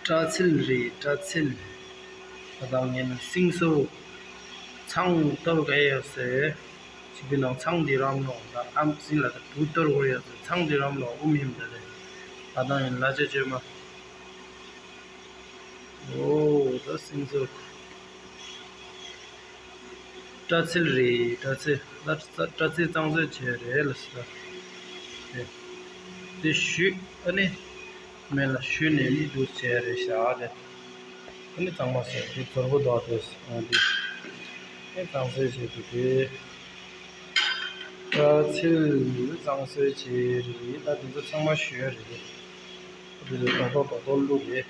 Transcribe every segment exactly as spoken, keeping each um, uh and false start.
སྤྲ་ཚིལ་རེད། སྤྲ་ཚིལ། ད་ལྟ་ངས་ནི་སིང་སོ་ཚང་གཏོར་ག་ཡོད་ཟེར། ཅི་གི་ནང་ཚང་འདི་རམ་ནོ་ད་ཨམ་སིང་ལ་ད་བུ་གཏོར་གོ་ཡོད་ཟེར། ཚང་འདི་རམ་ནོ་ཨུ་མིམ་ད་རེད། ད་ལྟ་ཡིན་ལ་ཅེ་ཅེ་མ། ཨོ་ད་སིང་སོ། སྤྲ་ཚིལ་རེད། སྤྲ་ཚིལ་ལ་སྤྲ་ཚིལ་གཙང་བཟོ་བྱས་རེད་ལ་ཟེར། དེ་དེ་བཞུས་ཨ་ནི་མེ་ལ་བཞུས་ནས་ནི་འདུག་བྱས་རེད་ཤག་དེ་ཨ་ནི་གཙང་མ་ཟེར་དེ་ཚོར་པོ་དོག་དེ་ཨ་དེ་ཨ་གཙང་བཟོ་བྱས་འདུག་དེ་སྤྲ་ཚིལ་གཙང་བཟོ་བྱས་རེད། ད་དེ་ཚོ་ཚང་མ་བཞུས་རེད། དེ་ཚོ་དོག་དོག་དོག་དོག་བླུགས་རེད། དེ་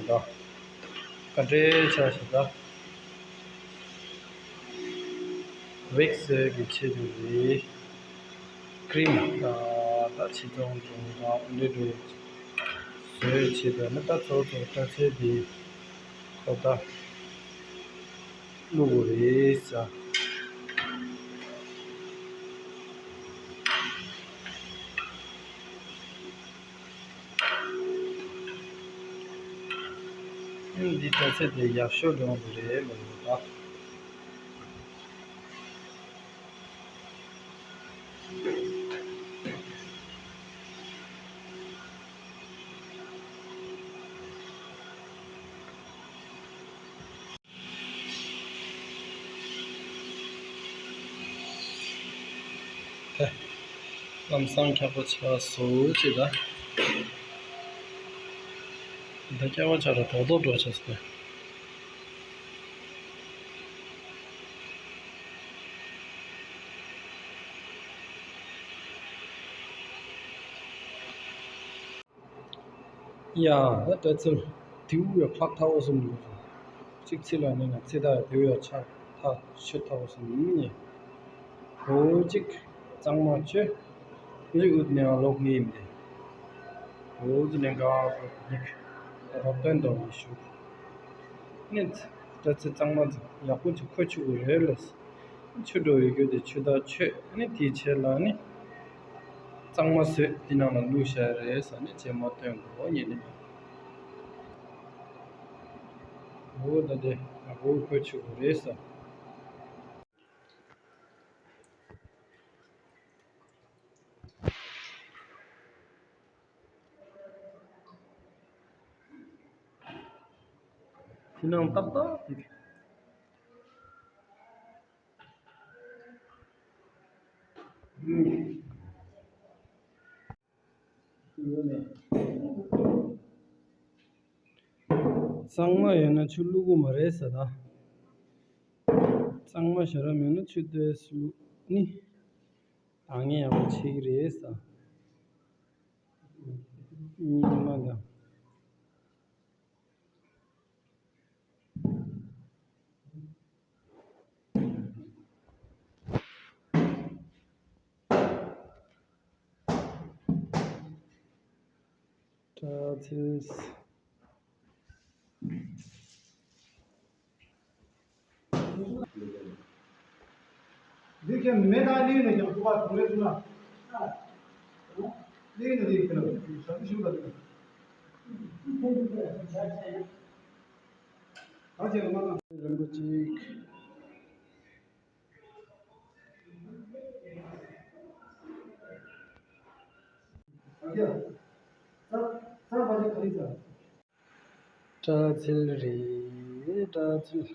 དང་། བཀའ་དྲིན་ཆེ་ཞེས་དང་། ཝིག་སི་གི་ཆེད་དུ་རེད། ཀྲིམ་དང་ད་ཆེ་ཚོང་ཚོང་དང་འདི་འདྲ་བཟོས་བྱས་པ་ནི་ད་ཚོ་ཚོ་སྤྲ་ཚིལ་འདི་ཁོ་ད་བླུགས་དགོས་རེད་ཟེར། འདི་སྤྲ་ཚིལ་དེ་ཡག་ཤོས་ཡོང་གི་རེད་ལོ་ད། ལམ་སང་ཁྱག་པ་ཆགས་སོ་ཅི་ད། ད་ཁྱག་པ་ཆགས་ལ་དོག་དོག་འགྲོ་ཆགས་སོ། ཡ་ད་སྤྲ་ཚིལ་དེའུ་ཡ་ཕག་ཐའོ་སུམ་ཡོད། གཅིག་ཚིལ་ལ་ནི་ང་ཚེ་ད་དེའུ་ཡ་ཆག་ཐག་ཆོད་ཐའོ་སུམ་ཡིན། འོ་གཅིག་གཙང་མ་ཆོད། ལི་འུད་ནས་ལོག་ངེས་ཡིན་ཏེ། འོ་ཙི་ནས་ག་ཉིག་རབ་སྟོན་དང་ཡེ་ཤུ། ནི་སྤྲ་ཚིལ་གཙང་མ་ཡག་པོ་ཅིག་ཁོ་ཆུ་གུ་རེད་ལ། ཆུ་འགྲོ་ཡི་གེ་དེ་ཆུ་དག་ཆོད་ནི་དེའི་ཆེད་ལ་ནི། གཙང་མ་བཟོས་དེ་ནང་ལ་བླུགས་བཞག་རེད་ཟེར་ནས་རྗེས་མ་སྟོན་དགོས་ཉེ་ནི། འོ་ད་དེ་ཡག་པོ་ཁོ་ཆུ་གུ་རེད་ཟེར། དེ་ནང་ཏག་ཏག་དེ། གཙང་མ་ཡོད་ན་ཆུ་བླུག་གི་མ་རེད་ཟེར་ད། གཙང་མ་ཞེ་དྲག་མེད་ན་ཆུ་དེ་བླུག་ནི། ད་ངས་ཡང་བྱེད་ཀྱི་རེད་ཟེར། གཉིས་མ་དང་། སྤྲ་ཚིལ། འདི་ཀྱང་མེ་དང་གླིང་ནས་ཀྱང་ཐུག་པ་གང་རེད་ཐུག་ན། གླིང་ནས་དེ་ཀྱང་ཞག་ཤུལ་ལ་དེ་ཀྱང་། ད་ཅེས་མ་དང་རིན་པོ་ཆེ། ཨ་ཀྱ། ས་ས་བ་ཅི་ག་རེ་ཟ། སྤྲ་ཚིལ་རེད། སྤྲ་ཚིལ།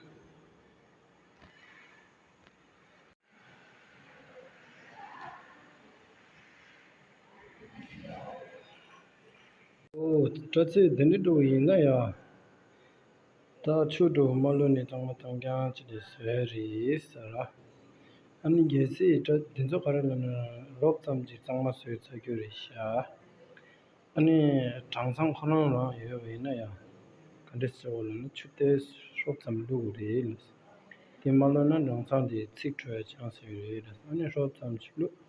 ཨོ། སྤྲ་ཚིལ་འདི་འདྲ་འགྲོ་བ་ཡིན་ན་ཡ། ད་ཆུ་འགྲོ་བ་མ་ལོན་ནས་གཙང་མ་གཙང་རྐྱང་ཅིག་དེ་བཟོས་རེད་ཟེར། ཨ་ནི་གལ་སྲིད་སྤྲ་འདི་ཚོ་ག་རེ་ལབ་ན་རོབ་ཙམ་ཅིག་གཙང་མ་བཟོས་ཚར་རྒྱུ་རེད་ཤག་ཨ་ནི་གྲང་ཚང་ཁོ་རང་རང་ཡོད་པ་ཡིན་ན་ཡང་ག་འདྲ་ཟེར་བ་ལབ་ན་ཆུ་དེ་ཧྲོབ་ཙམ་བླུགས་དགོས་རེད་ལབ། དེ་མ་བླུགས་ན་གྲང་ཚང་དེ་ཚིག་འཕྲོ་ཡ་ཆང་ཟེར་རེད་ལབ། ཨ་ནི་ཧྲོབ་ཙམ་ཅིག་བླུགས།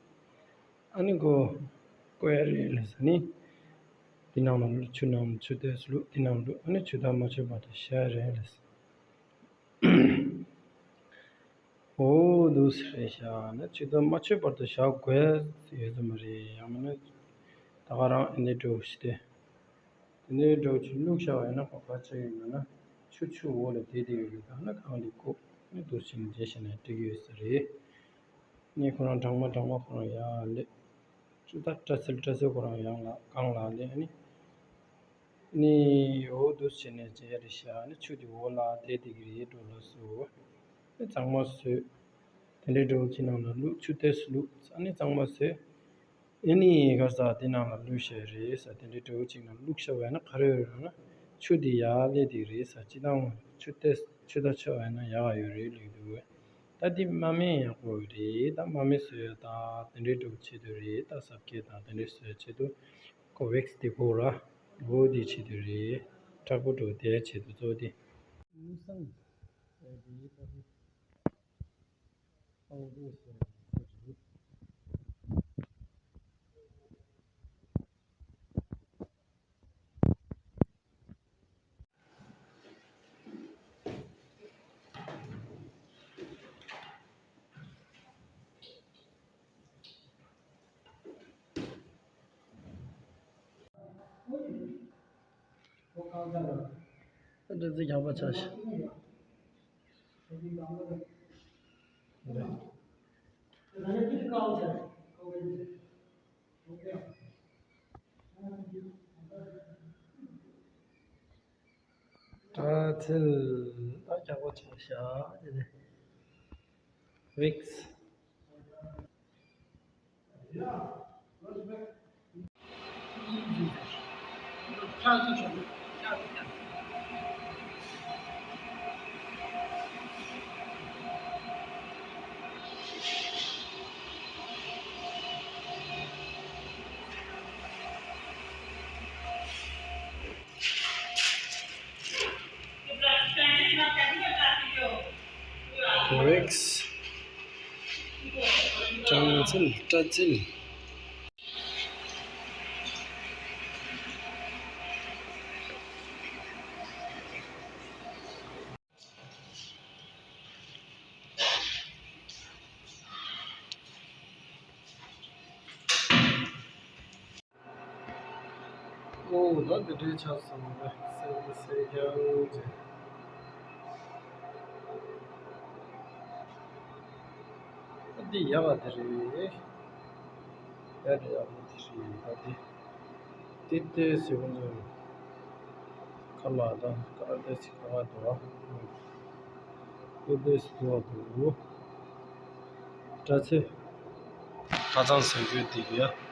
ཨ་ནི་ཁོ་བསྐོལ་ཡ་རེད་ལབ་ཟེར་ནི། དེ་ནང་ལ་ཆུ་ནང་ཆུ་དེ་བླུགས་དེ་ནང་བླུགས། ཨ་ནི་ཆུ་དག་མ་ཆོད་བར་དུ་བཞག་རེད་ལབ། འོ་འདུག་སེ་རེད་ཤག་ན་ཆུ་དག་མ་ཆོད་བར་དུ་བཞག་དགོས་ཡོད་ས་མ་རེད། ཡང་མིན་ན་ད་ག་རང་ཨེ་འདྲ་འགྲོ་ཞིག་སྟེ། དེ་འདྲའི་འདྲ་བོ་ཅིག་བླུགས་བཞག་པ་ཡིན་ན་ཁོ་ག་ཆགས་ཡོད་ན་ན། ཆུ་ཆུ་འོག་ལ་དེད་དེ་ཡོད་རེད། ད་ན་གང་ལ་ཁོ་ནི་འདུག་ཕྱིན་རྗེས་ཤེས་ནས་འགྲིག་ཡོད་ས་རེད། ནི་ཁོ་རང་གྲང་མོ་གྲང་མོ་ཁོ་རང་ཡར་སླེབས། ཆུ་ད་སྐྲ་ཚིལ་སྐྲ་ཚིལ་ཁོ་རང་ཡང་ལ་གང་ལ་སླེབས། ནི་ནི་འོ་འདུག་བྱས་ནས་བྱས་རེད་ཤག་ནི་ཆུ་དེ་འོག་ལ་དེད་དེ་གི་རེད་འགྲོ་ལ་སོ། ནི་གཙང་མ་བཟོས། དེ་འདྲའི་འདྲ་བོ་ཅིག་ནང་ལ་བླུགས། ཆུ་དེ་བླུགས་ས་ནི་གཙང་མ་བཟོས། ཨེ་ནི་ག་ས་དེ་ནང་ལ་བླུགས་བཞག་རེད་ས། དེ་འདྲའི་འདྲ་བོ་ཅིག་ནང་བླུགས་བཞག་པ་ཡིན་ན་ག་རེ་ཡོད་རེད་ན། ཆུ་དེ་ཡར་སླེབས་དེ་རེད་ས། སྤྱིར་བཏང་ཆུ་དེ་ཆུ་ད་ཆུ་བ་ཡིན་ན་ཡག་ཡོད་རེད་ལབ་འདུག་ད་འདི་མ་སྨན་ཡག་པོ་རེད། ད་མ་སྨན་བཟོས་ཡོད། ད་དེ་འདྲའི་འདྲ་བོ་ཆེད་དུ་རེད། ད་གཟབ་རྒྱས་དང་དེ་འདྲའི་བཟོས་ཆེད་དུ་ཁོ་ཝེག་སི་དེ་ཁོ་ར་འོ་དེ་ཆེད་དུ་རེད། དྲག་པོ་འགྲོ་དེ་ཆེད་དུ་གཙོ་དེ། དངུལ་སྲང་ཟེར་དེ་ལྟ་བུ། ཨ་ཙི་ཙི་རྒྱག་པ་ཆགས་ཤག་སྐྲ་ཚིལ་ད་རྒྱག་པ་ཆགས་ཤག་དེ་ནས་ཝིགས། ཝིགས། སྐྲ་ཚིལ། སྐྲ་ཚིལ། ཨོ་ད་འདི་འདྲའི་ཆགས་སོང་བས་སེར་པོ་སེར་རྐྱང་ཅིག་ཨ་འདི་ཡག་ག་འདི་རེད། ཡག་འདི་ཡག་པོ་འདི་རེད། ད་འདི་འདི་ལྟས་ཟེར་གོ་ཚོད་ཁ་ལག་དང་ཀ་ར་ཏེ་ཟེར་ག་བ་འདུག་ཨ། འདི་ལྟས་ཟེར་ག་བ་འདུག་སྐྲ་ཚེ་ཁ་ཚང་ཟེར་གོ་འདི་ཡ།